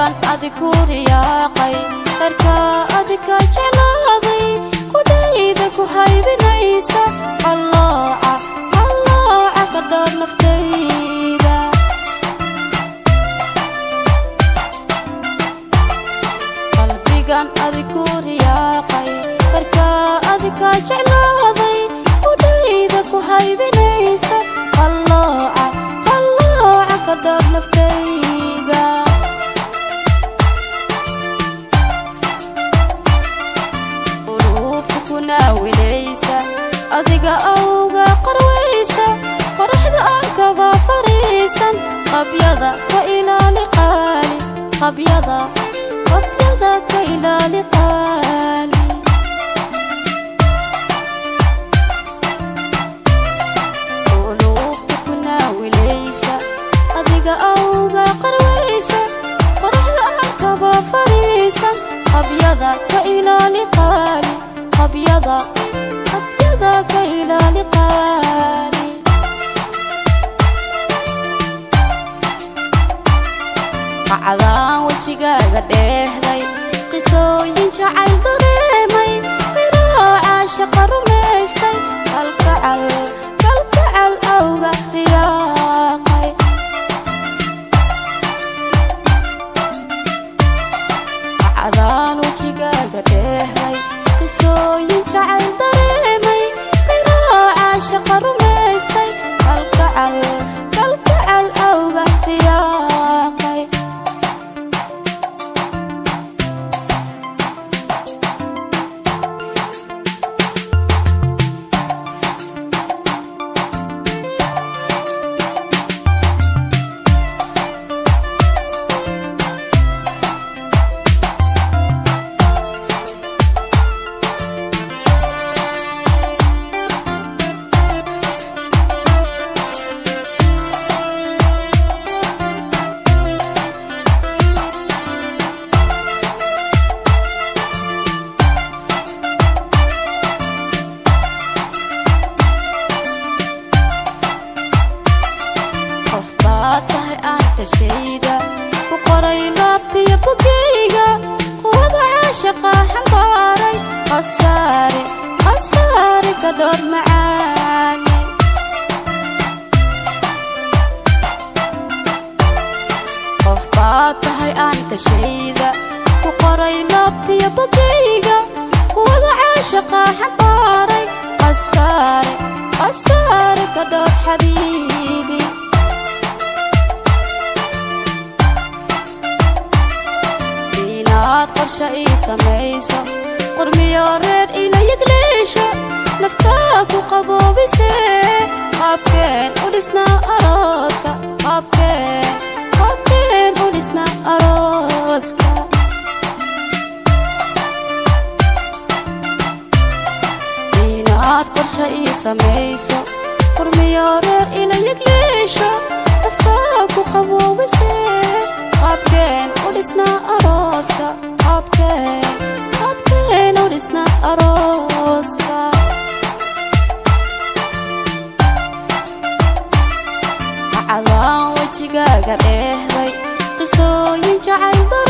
Qalbigan adigu riyaaqay, qarka adika jeclaaday, qudhayda ku haybinaysa. Qallooca, qallooca ka dhowr naftayda. Qalbigan adigu riyaaqay, qarka adika jeclaaday, qudhayda ku haybinaysa. Qallooca, qallooca ka dhowr naftayda. Quluubta ku naawilaysa, adiga awga qarwaysa, qoraxda aan kaba fariisan. Qabyada ka ilaali qaali, qabyada, qabyada ka ilaali qaali. Quluubta ku naawilaysa, adiga awga qarwaysa, qoraxda aan kaba fariisan. Qabyada ka ilaali qaali, qabyada, qabyada ka ilaali qaali. Qacdaan wejigaaga dheehday, qisooyin jacayl dareemay, qiraaca shaqa rumaystay, kalkacal, kalkacal awga riyaaqay. Qacdaan wejigaaga dheehday, qisooyin jacayl dareemay, qiraaca shaqa rumaystay, kalkacal, kalkacal awga riyaaqay. Qof baad tahay aan tashayda ku qoray laabtiyo bogayga, quwada caashaqa xambaaray. Khasaare, khasaare ka dhowr macaane. Qof baad tahay aan kashayda ku qoray laabtiyo bogayga, quwada caashaqa xambaaray. Khasaare, khasaare ka dhowr xabiibi. Inaad qorshe ii samayso, qurmiyo reer ila yagleesho, naftaa ku qaboobisee. Qaabkeen u dhisnaa arooska, qaabkeen, qaabkeen u dhisnaa arooska. Inaad qorshe ii samayso, qurmiyo reer ila yagleesho, naftaa ku qaboobisee. Qaabkeen u dhisnaa arooska, qaabkeen, qaabkeen u dhisnaa arooska. Qacdaan wejigaaga dheehday, qisooyin jacayl.